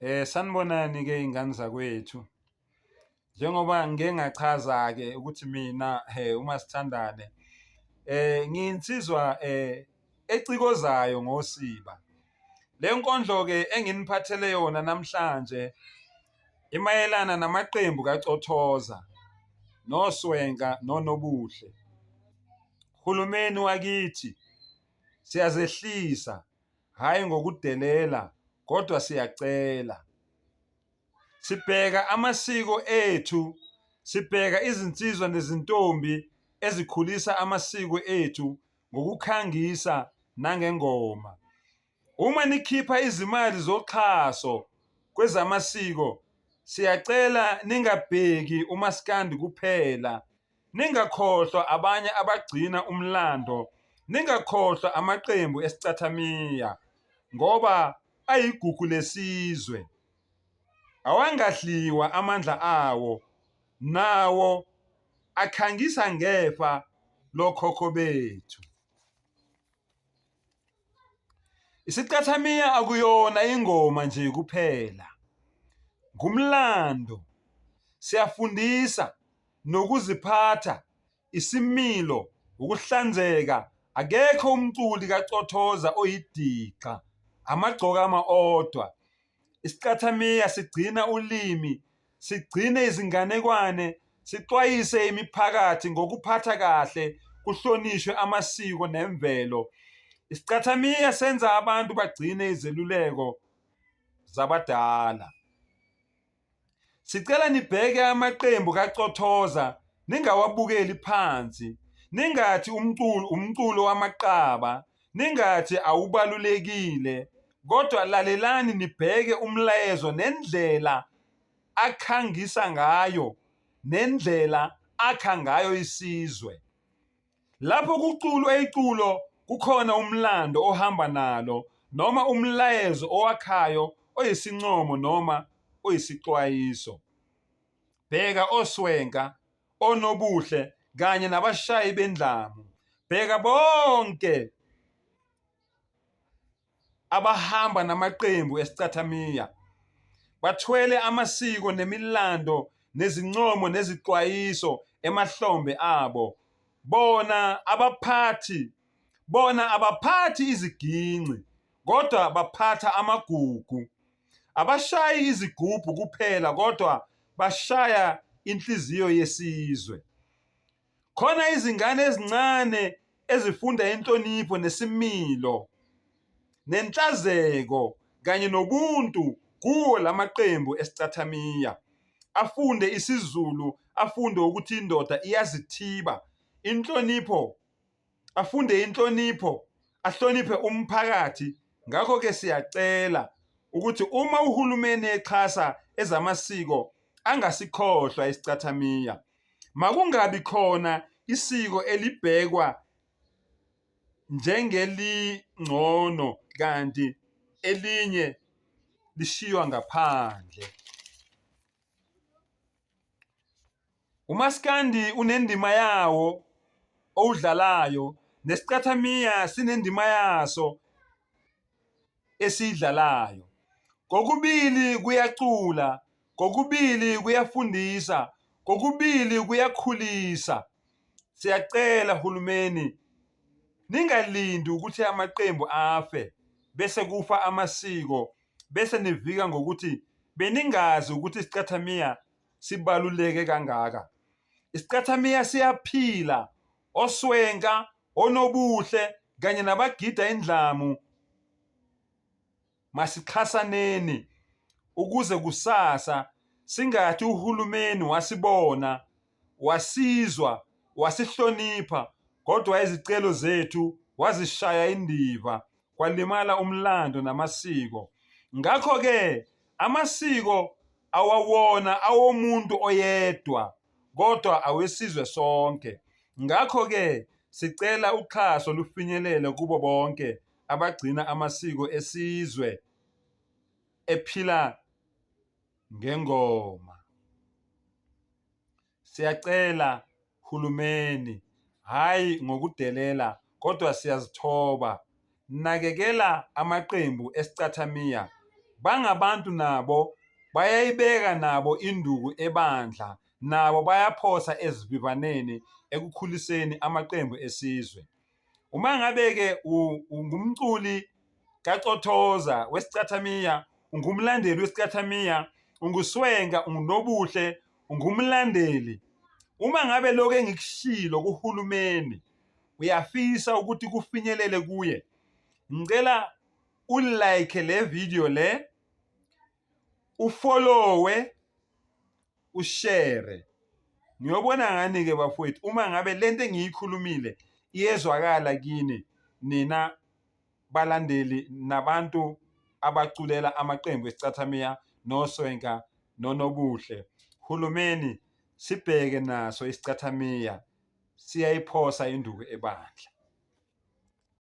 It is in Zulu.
Sanibonani-ke iy'ngane zakwethu. Njengoba ngike ngachaza-ke ukuthi mina uMasithandane ngiyinsizwa ecikozayo ngosiba. Le nkondlo-ke enginiphathele yona namhlanje imayelana namaqembu kaCothoza noSwenka noNobuhle. Hulumeni wakithi, siyazehlisa hhayi ngokudelela kodwa siyacela. Sibheka amasiko ethu, sibheka izinsizwa nezintombi ezikhulisa amasiko ethu ngokukhangisa nangengoma. Uma nikhipha izimali zoxhaso kwezamasiko, siyacela ningabheki umaskandi kuphela, Ningakhohlwa abanye abagcina umlando, ningakhohlwa amaqembu esicathamiya ngoba ayigugu lesizwe. Awangadliwa amandla awo, nawo akhangisa ngefa lokhokho bethu. Isicathamiya akuyona ingoma nje kuphela, ngumlando, siyafundisa nokuziphatha, isimilo, ukuhlanzeka. Akekho umculi kaCothoza oyidixa, amagcokama odwa. Isicathamiya sigcina ulimi, sigcine izinganekwane, sixwayise imiphakathi ngokuphatha kahle, kuhlonishwe amasiko nemvelo. Isicathamiya senza abantu bagcine izeluleko zabadala. Sicela nibheke amaqembu kaCothoza ningawabukeli phansi, ningathi umculo umculo wamaqaba, ningathi awubalulekile kodwa lalelani nibheke umlayezo nendlela akhangisa ngayo nendlela akha ngayo isizwe. Lapho kuculwa iculo kukhona umlando ohamba nalo noma umlayezo owakhayo oyisincomo noma oyisixwayiso. Bheka oswenka, onobuhle kanye nabashayi bendlamu. Bheka bonke abahamba namaqembu esicathamiya bathwele amasiko nemilando nezincomo nezixwayiso emahlombe abo. Bona abaphathi, bona abaphathi iziginci kodwa baphatha amagugu. Abashayi izigubhu kuphela kodwa bashaya inhliziyo yesizwe. Khona izingane ezincane ezifunda inhlonipho nesimilo nenhlazeko kanye nobuntu kuwo lamaqembu esicathamiya. Afunde isiZulu, afunde ukuthi indoda iyazithiba, inhlonipho afunde inhlonipho, ahloniphe umphakathi. Ngakho-ke siyacela ukuthi uma uhulumeni exhasa ezamasiko angasikhohlwa isicathamiya. Makungabi khona isiko elibhekwa njengelingcono kanti elinye lishiywa ngaphandle. Umaskandi unendima yawo owudlalayo nesicathamiya sinendima yaso esiyidlalayo. Kokubili kuyacula, kokubili kuyafundisa, kokubili kuyakhulisa. Siyacela hulumeni ningalindi ukuthi amaqembu afe bese kufa amasiko bese nivika ngokuthi beningazi ukuthi isicathamiya sibaluleke kangaka. Isicathamiya siyaphila, oswenka, onobuhle kanye nabagida indlamu masixhasaneni ukuze kusasa singathi uhulumeni wasibona wasizwa wasihlonipha kodwa izicelo zethu wazishaya indiva kwalimala umlando namasiko. Ngakho-ke amasiko awawona awomuntu oyedwa kodwa awesizwe sonke. Ngakho-ke sicela uxhaso lufinyelele kubo bonke abagcina amasiko esizwe ephila ngengoma. Siyacela hulumeni, hhayi ngokudelela kodwa siyazithoba, nakekela amaqembu esicathamiya Bangabantu nabo bayayibeka nabo induku ebandla nabo bayaphosa ezivivaneni ekukhuliseni amaqembu esizwe. Uma ngabe-ke ungumculi kaCothoza wesicathamiya, ungumlandeli wesicathamiya, unguswenka, unguNobuhle, ungumlandeli. Uma ngabe lokhu engikushilo kuhulumeni uyafisa ukuthi kufinyelele kuye, ngicela ulike le video le, ufollowe, ushere. Ngiyobona ngani-ke bafowethu uma ngabe lento engiyikhulumile iyezwakala kini nina balandeli nabantu abaculela amaqembu esicathamiya noswenka nonobuhle. Hulumeni sibheke naso isicathamiya siyayiphosa induku ebandla.